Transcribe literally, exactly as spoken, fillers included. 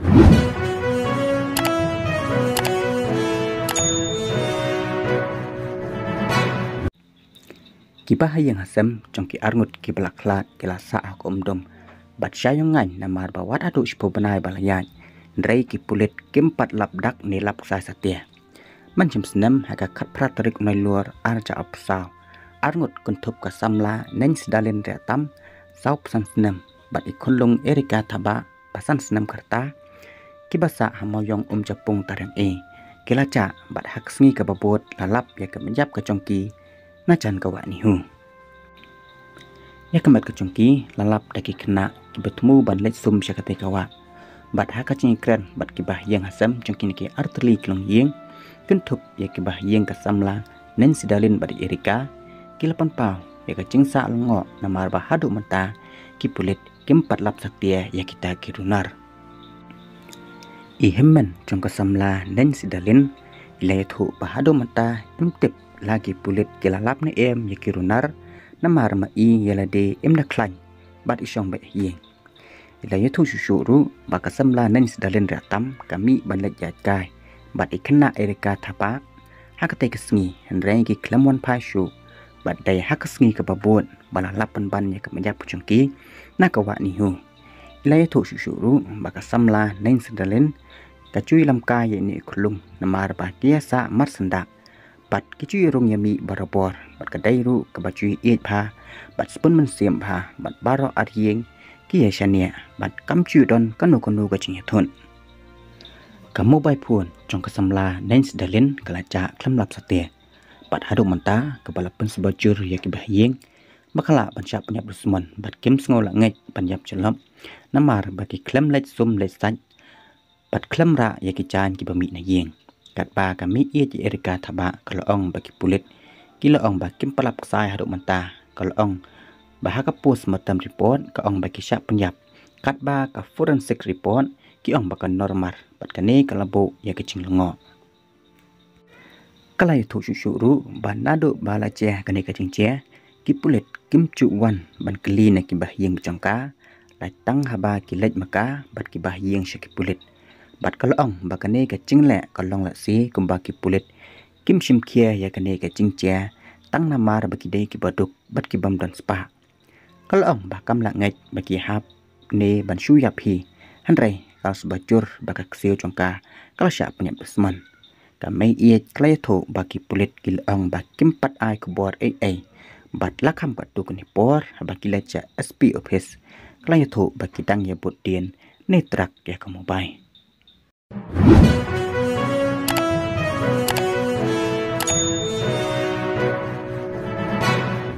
Kiba ha ïing ha sem jong ki arngut kiba la khlad ki la sah ha ka umdum bad sha ïong ngaiñ namar ba wat haduh shiphew bnai ba la ïaid, hynrei ki pulit kim pat lap dak ne lap ksai satia. Mynshem snem ha ka khatphra tarik u Naiïur ar hajar arphew saw, arngut kynthup ka samla Neng Sidalin Riahtam, sawphew san snem, bad i khunlung Erika Thabah, ba san snem ka rta, kiba sah ha Mawïong Umjapung Tariang A, ki la jah bad ha ka sngi kaba bud la lap ïa ka map ka jong ki na jan ka wah NEHU. Ïa ka met ka jong ki la lap da ki khynnah kiba thmu ban leit sum sha katei ka wah. Bad ha ka jingïakren bad kiba ha ïing ha sem jong kine ki artylli ki longïing, kynthup ïa kiba ha ïing ka samla Neng Sidalin bad i Erika, ki la pynpaw ïa ka jingsah lyngngoh namar ba haduh mynta ki pulit kim pat lap satia ïa kita ki runar. I hynmen jong ka samla Neng Sidalin i la ïathuh ba haduh mynta im tip la ki pulit ki la lap ne em ïa ki runar, namar ma i ïa lade im da khlaiñ bad i shong beit ha ïing. I la ïathuh shuh shuh ruh ba ka samla Neng Sidalin Riahtam ka mih ban leit ïaid kai bad i khynnah Erika Thabah ha katei ka sngi, hynrei ki khlem wan phai shuh bad dei ha ka sngi kaba bud ba la lap pynban ïa ka map ka jong ki na ka wah NEHU. I la ïathuh shuh shuh ruh ba ka samla Neng Sidalin ka ju ïalam kai ïa ine i khunlung namar ba ki ïasah mar syndah bad ki ju ïarung ïamih barabor bad ka dei ruh kaba ju ïeit bha bad sbun mynsiem bha bad baroh ar ïing ki ïashaniah bad kam ju don kano kano ka jingïathuh. Ka mobile phone jong ka samla Neng Sidalin ka la jah khlem lap satia. Bad haduh mynta kaba la pynsuba jur ïa kiba ha ïing ba ka lah ban shah pynïap dusmon bad kim sngew lah ngeit ban ïap jyllop namar ba ki khlem leit sum leit sait bad khlem rah ïa ki jaiñ kiba mih na ïing. Katba ka mei ïeit i Erika Thabah ka la ong ba ki pulit ki la ong ba kim pat lap ksai haduh mynta, ka la ong ba ha ka postmortem report ka ong ba ki shah pynïap, katba ka forensic report ki ong ba ka normal bad kane ka la buh ïa ka jinglyngngoh. Ka la ïathuh shuh shuh ruh ba naduh ba la jia kane ka jingjia, ki pulit kim ju wan ban kylli na kiba ha ïing jong ka, la tang haba ki leit ma ka bad kiba ha ïing sha ki pulit. Bad ka la ong ba kane ka jingleh ka long lehse kumba ki pulit kim shim khia ïa kane ka jingjia tang namar ba ki dei kiba duk bad ki bym don spah. Ka la ong ba kam lah ngeit ba ki hap ne ban shu ïap hi, hynrei ka la suba jur ba ka ksiew jong ka ka la shah pynïap dusmon. Ka mei ïeit ka la ïathuh ba ki pulit ki la ong ba kim pat ai khubor ei ei bad la kham katto katne por haba ki leit sha S P office, ka la ïathuh ba ki dang ïa bud dien ne track ïa ka mobile.